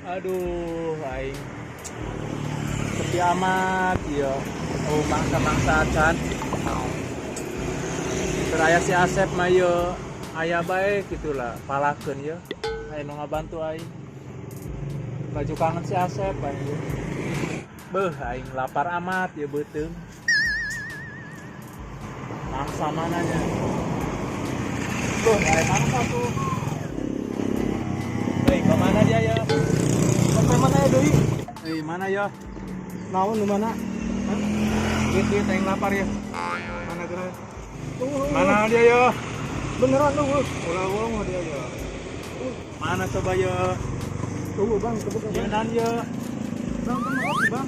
Aduh, aing sepi amat ya. Oh, mangsa-mangsa acan. Keur aya si Asep mah ye aya bae gitulah, palakeun ye. Aya nu ngabantu aing. Baju kangen si Asep aing ye. Beuh, aing lapar amat ya beuteung. Mangsa mana nya? Tuh, aya mangsa tuh. Hei, ke mana dia ya? Sampai mana ya deui? Hei, mana ya? Naon di mana? Hah? Duit, aing lapar ya. Mana geura? Tunggu. Mana dia ya? Beneran tunggu. Ulah wong dia ya. Mana coba ya? Tunggu Bang, tunggu Bang. Yenan ya. Bang, kan maaf Bang.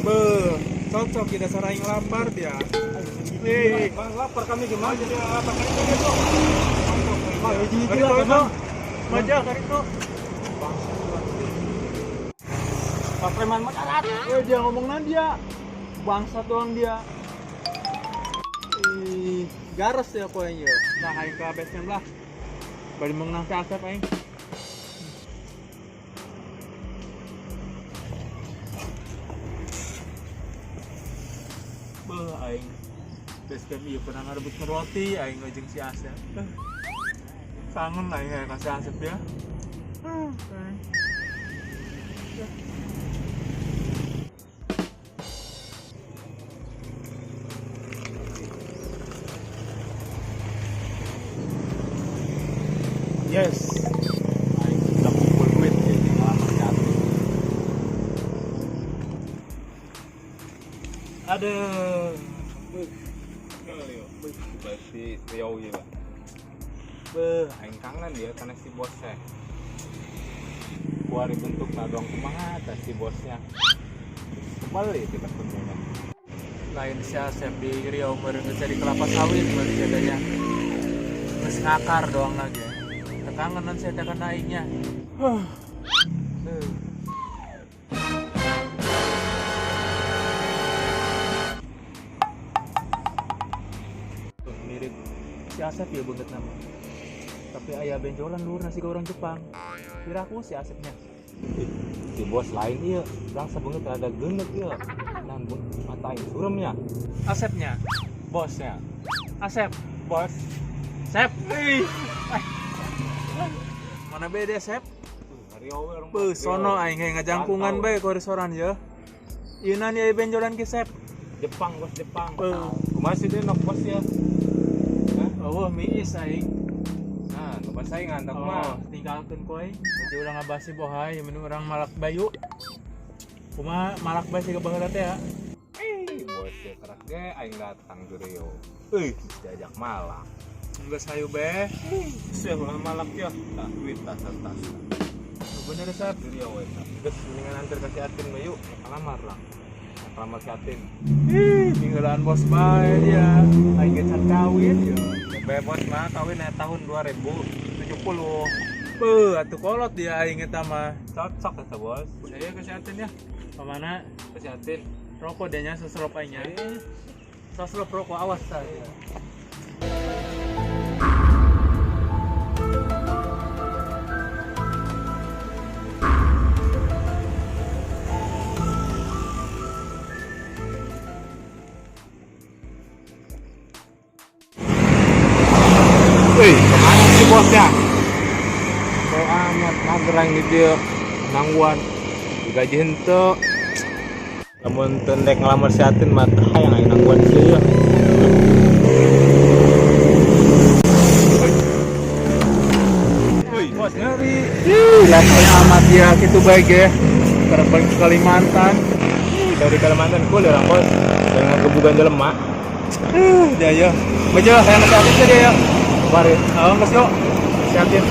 Be, cocok kita dasar aing lapar dia. Eh, Bang, lapar kami gimana? jadi lapar kali itu tuh. Bang, hiji-hiji Kari lah, itu, Bang. Maja kari itu. Pak preman makarat. Eh, dia ngomong nan dia. Bangsa doang dia. Ih, gares ya poinnya. Nah, aing ke base camp lah. Bari mengenang si Asep aing. Beuh, aing base camp ieu pernah ngarebut roti aing jeung si Asep. Kangen aing ka si Asep ya. Aing. Yes. Aing sudah kumpul duit jadi ngelamar si Asep. Aduh. Berarti Riau ya, Pak. Beuh, Aing kangen dia karena si bosnya. Kuari bentuk doang kumaha tah si bosnya. Kembali kita ketemunya. Lain si Asep di Riau meureun geus jadi kelapa sawit meureun jadanya. Geus ngakar doang lagi. Kekangenan saya teh kana aingnya. Huh. Tuh, mirip si Asep ya banget nama. Tapi aya benjolan luhur nasi orang Jepang. Kira aku si Asepnya. Ih, si bos lain iya, bangsa banget ada genek iya. Dan mata aing suremnya. Asepnya, Bosnya. Asep, Bos. Sep. Ih. Mana beda Sep? Riau we orang. Beuh, sono aing ge ngajangkungan bae ku restoran ya. Ieunan ya benjolan ke Sep. Jepang bos Jepang. Beuh. Kumaha sih dia nok bos ya? Hah? Eueuh miis aing. Nah, nu saingan tak Oh, mah. tinggalkeun ku aing. Jadi urang ngabasi bohai, mending urang malak bayu. Kumaha malak bae siga baheula teh ya. Eh, bos ya kerak ge aing datang ke Riau. Euy, diajak malak. Geus hayu bae. Sia ulah malak ya. Tah duit tas tas. Bener Sep. Di Riau eta. Geus mendingan antar ka si Atin mah yuk, lamar lah. Lamar si Atin. Ih, tinggalan bos bae dia. Aing ge can kawin ya. Bae bos mah kawin ya tahun 2070. Beuh, atuh kolot dia aing eta mah. Cocok eta bos. Saya ke si Atin ya. Pamana Ke si Atin. rokok dia nya seserop aingnya. Seserop rokok awas saya. Wih, kemana si bosnya? Kau amat magerang di dia nangguan digaji henteu. Lamun teu ndek ngelamar si Atin mah teu hayang aing nangguan sih ya. Wih, bos ngeri. Ih, levelnya amat dia gitu baik ya. Terbang ke Kalimantan. Dari Kalimantan kul orang bos. Dengan kebugan jelema. Dia ya. Bejo, hayang ke si Atin teh dia ya. Mari. Oh, geus yuk. Si Atin.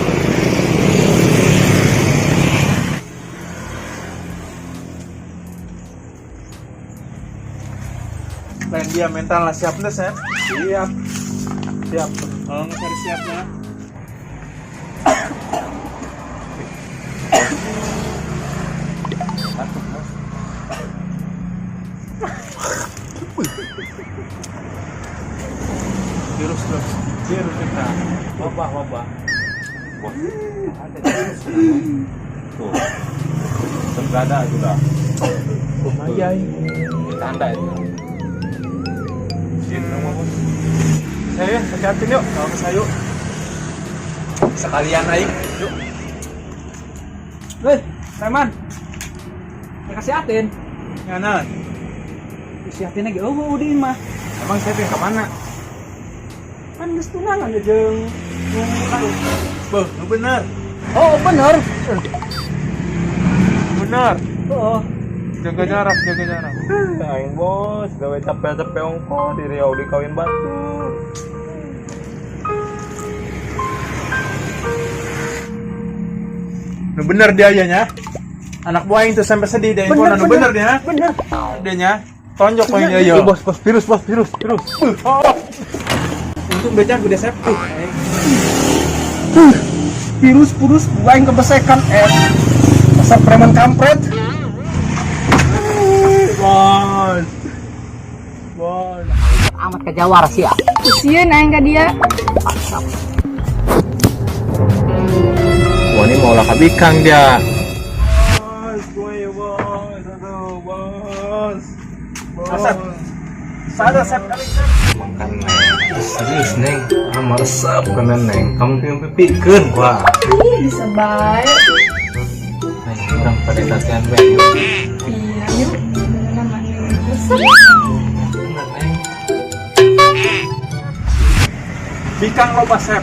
Lain dia mental lah siap deh, Sep. Siap. Siap. Oh, nggak cari siap ya. Batuk, bos. Virus terus. Virus eta. Wabah, wabah. Bos. Ada virus. Tuh. Seberada juga. Kumaha aing? Tanda itu. Sieun dong bos. Saya kesiapin yuk, kalau ke sayu. Sekalian aing, yuk. Weh, preman. Ya kasih Atin. Ngana. Si Atin lagi eueuh di imah. Emang saya ke mana? Kan geus tunangan ya jeung nu lain. Beuh, nu bener. Oh, bener. Bener. Oh, Jaga jarak, jaga jarak. Aing bos, gawe capek-capek ongko di Riau dikawin batur. Nu bener dia ya nya. Anak buah aing tuh sampai sedih dia info nu bener dia. Bener. Dia nya. Tonjok poin dia yo. Ih, bos, bos, virus, bos, virus, virus. Oh. Untung beca gede sep. Aing. Virus purus gua yang kebesekan eh. Dasar preman kampret. Bos. Bos. Amat ke Jawara sih ya. Sieun aing ka dia. Wah, ini mau lah bikang dia. Bos, gue ya bos. Aduh, bos. Bos. Asep. Sadar sep kali sep. Makan neng. Serius neng, ah resep kana neng. Kamu pipikeun gua. Ih, bisa bae. Neng, urang pada latihan bae yuk. Iya, yuk. Beneran mana resep. Bener neng. Bikang loba sep.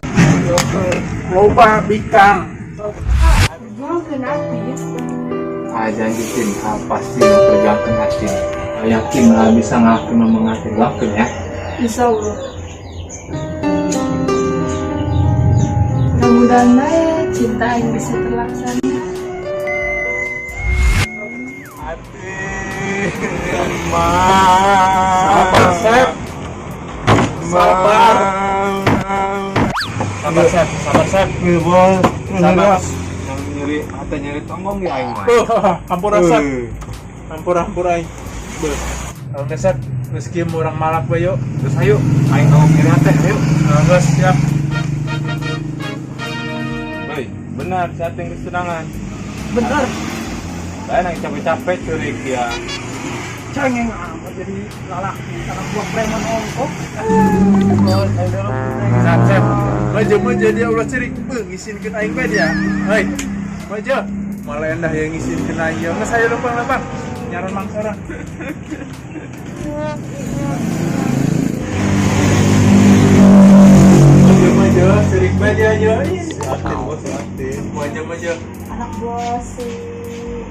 Loba bikang. Perjuangkeun artis. Ah janji Tin, ah, pasti memperjuangkan hati. Ah, yakin lah bisa ngelakuin mengatur lakuin ya. Insya Allah. Mudah-mudahan bae cinta aing bisa terlaksana. Sabar sep. Sabar. Sabar sep, sabar sep. Iya bos. Sabar. Yang nyeri, hati nyeri tonggong ya aing mah. Beuh, hampura sep. Hampura hampura aing. Beuh. Kalau nggak sep, geus kieu urang malak bae yuk. Terus ayo, aing mau nyeri hati, ayo. Geus siap. Hei, benar, saat yang kesenangan. Bener. Lain yang capek-capek curik dia. Cengeng amat jadi lalaki anak buah preman ongkok. Sep, sep. Maju maju dia ulah cerik. Beuh, ngisinkeun aing bae dia. Hei. Maju. Malah endah yang ngisinkeun aing ya. Geus ayo lempang-lempang. Nyaron mangsa orang. Maju maju, cerik bae dia yo. Ih, Atin bos, atin. Maju maju. Anak buah si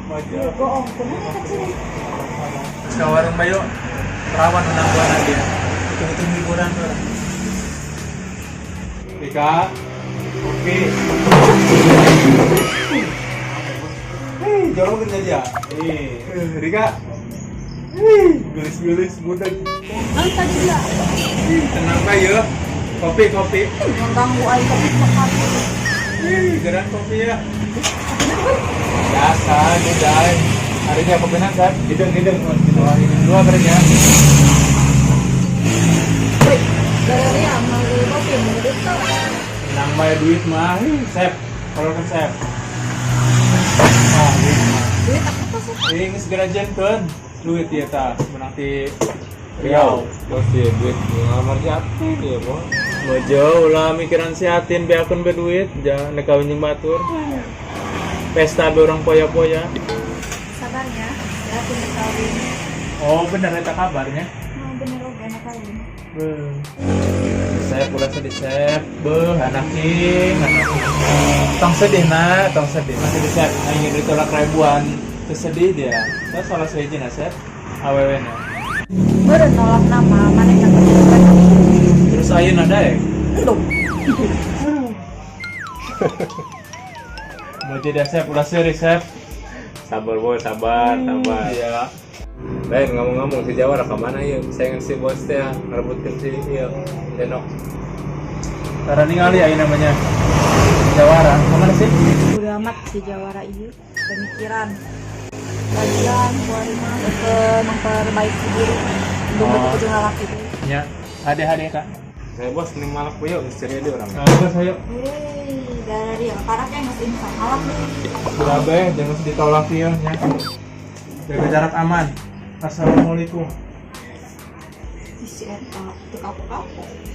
Maju. Goong, kumaha eta ciri? Terus ke warung bae yuk. Perawan menang buana dia. Hitung-hitung hiburan orang. Rika. Oke. Hei, jorok kerja dia. Ih, Rika. Hei, gelis-gelis muda. Kan tadi dia Ih, tenang bae ya. Kopi, kopi. mengganggu aing kopi makan. Ih, geran kopi ya. Biasa, udah. Harinya kopi kan? hidung hidung bos. Dua, ini dua berarti ya. Woi, dari amal kopi mau duit tuh. Tenang bae duit mah. Ih, sep. Kalau kan sep. Ah, duit mah. Duit apa sih? Ih, geus gerajenkeun duit ieu tah menang ti Riau, bos ya duit ngelamar si Atin ya bos. Mojo ulah mikiran si Atin beakeun be duit, jangan nek kawin jeung batur. Pesta be urang poya-poya. Sabarnya, ya aku udah kawin. Oh, bener eta kabarnya. Mau bener oke anak kawin. Beuh. Sep ulah sedih sep. Beuh, anak king, anak king. Tong sedih na, tong sedih. Masih di sep, aing ditolak ribuan. Terus sedih dia. Terus salah sahiji na sep. Awewe na. Gue udah nolak nama, mana yang kata Terus ayeuna daek. Belum. Mau jadi sep ulah sedih sep. Sabar bos, sabar, sabar. Iya. Lain ngomong-ngomong si Jawara kemana ya? Saingan si bosnya ngerebutin si iya Denok. Tara ningali ayeuna namanya. Jawara, kemana sih? Udah amat si Jawara iya pemikiran. Lagian kuari mah ke memperbaiki diri untuk Oh. betul laki. Ya, hade-hade kak. Saya bos ning malak we geus ceria dia urang. Nah, geus ayo. Hei, dari dia karak yang geus insang malak deui. Berabe jangan ditolak ieu nya. Jaga jarak aman. Assalamualaikum. Ih, si eta teu kapok-kapok.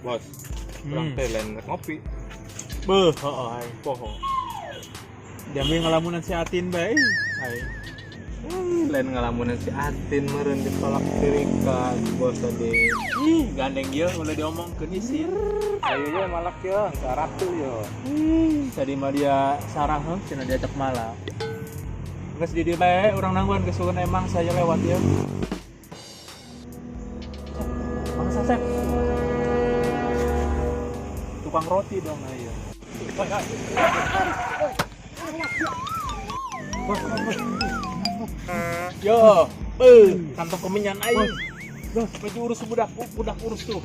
Bos, urang teh lain rek ngopi. Beuh, heeh aing poho. Jambi ngalamunan si Atin bae. Aing. Lain ngalamunan si Atin meureun ditolak si Rika bos tadi. Ih, gandeng ieu ulah diomongkeun isin. Ayo ye malak ye, ka ratu ye. Ih, tadi mah dia sarah heuh cenah diajak malak. Geus di dieu bae urang nangguan geus sugan emang saya lewat ieu. Mang Sasep. Tukang roti dong ayo. Yo, kantong kemenyan aing. Baju urus budak, budak urus tuh.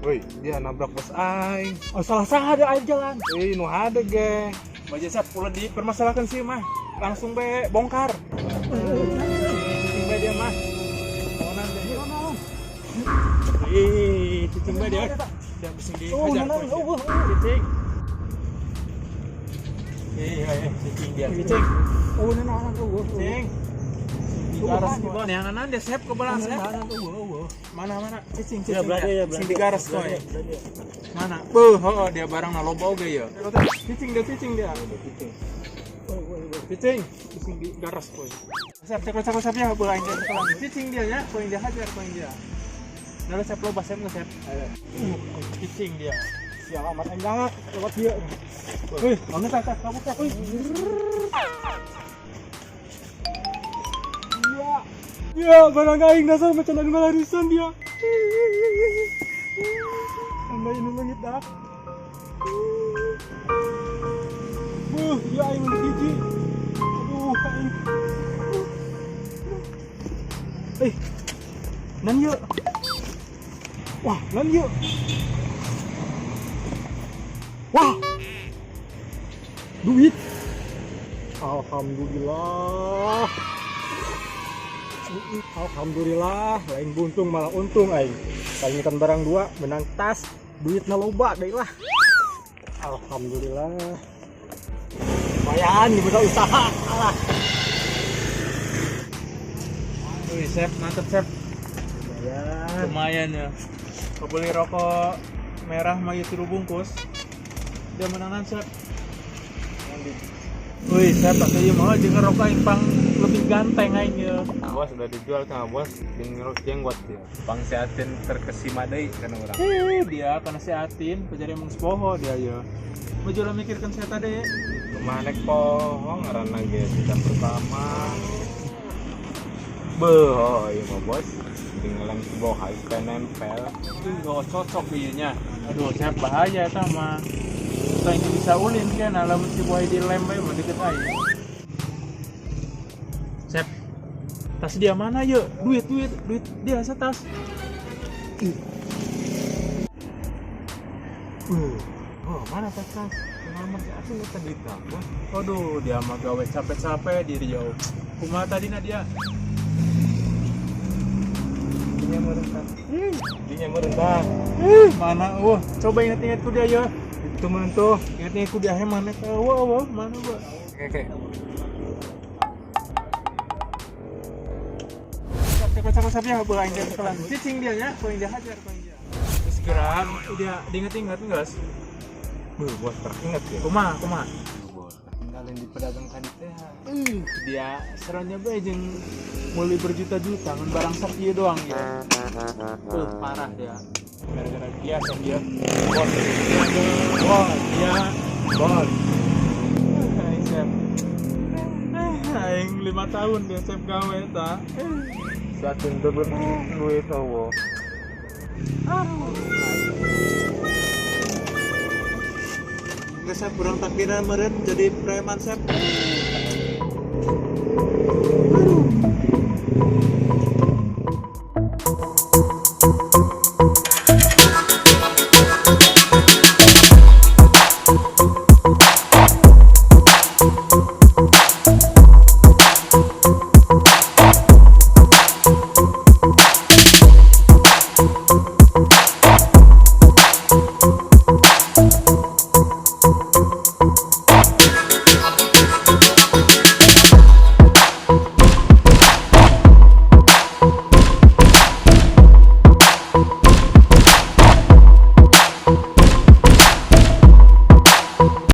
Woi, dia nabrak bos aing. Oh, salah saha ada aing jalan. Ih, nu hade ge. Baja Sep ulah dipermasalahkan sih mah. Langsung be bongkar. Cicing bae dia mah. Naonan dia. Ih, cicing bae dia. Dia pusing dihajar. Cicing. Iya, cicing dia. Cicing. Oh, naon eueuh. Cicing. Digaras di bawah. Neanganan dia Sep ke belah Sep. Mana mana cicing cicing. Ya, Sing digaras koy. Mana? Beuh, heuh dia barang na loba oge ya. Cicing dia, cicing dia. Cicing, cicing digaras koy. Sep, cek cek Sep ya, beuh aing dia sekelan. Cicing dia ya, koy dia hajar koy dia. Nah, Sep loba Sep nge Sep. Cicing dia. Sial amat aing galak lewat dia. Wih, mana tak kabur tak. Wih. Ya, barang aing dasar macam anu ngalarisan dia. Tambah ini leungit dah. Buh, ya aing mun hiji. Aduh, aing. Eh. Nan yeuh. Wah, nan yeuh. Wah. Duit. Alhamdulillah. Alhamdulillah, lain buntung malah untung aing. Kalingitan barang dua, menang tas, duitna loba deui lah. Alhamdulillah. Lumayan dibuka usaha. Alah. Wih, Sep, mantep Sep. Lumayan. Lumayan ya. Kebeli rokok merah mah ieu 3 bungkus. Dia menangan Sep. Wih, Sep, atuh ieu mah jeung rokok aing pang lebih ganteng aing ieu. Bos udah dijual sama bos jeung ngerus jenggot dia. Pang si Atin terkesima deui kana urang. Ih, dia kana si Atin, pejari emang poho dia ieu. Maju lah mikirkan saya tadi. Kumaha nek poho ngaranna ge sidang pertama. Beuh, ieu mah bos jeung ngelem si bohai supaya nempel. Tuh, cocok ieu nya. Aduh, Sep bahaya eta mah. Kita yang bisa ulin kan, lamun si bohai dilem bae mah deket aing. Sep, tas dia mana yuk? Duit, duit, duit dia setas. Oh, mana tas tas? Pengalaman si Atin eta duitna, bos. Aduh, dia mah gawe capek-capek di Riau. Kumaha tadi na dia? Dinya meureun tas. Dinya meureun tas. Ih, mana wah, coba ingat-ingat ku dia ya. Itu meureun tuh. Ingat-ingat ku dia mana teh? Wah, wah, mana wah. Oke. Cek cek ya, beuh aing dia sekelan. Cicing dia ya, koin dia hajar koin dia. Terus geram, dia diinget-inget geus. Beuh, bos teringat ya. Kumaha, kumaha? Bos, ketinggalan di pedagang tadi teh. Dia seronya bae jeung meuli berjuta-juta ngan barang sakieu doang ya. Parah dia. Gara-gara dia sama dia. Bos. Bos, dia. Bos. Aing Sep. Aing 5 tahun dia Sep gawe ta. Si Atin tuh duit eueuh. Aduh. Geus Sep urang takdiran meureun jadi preman Sep.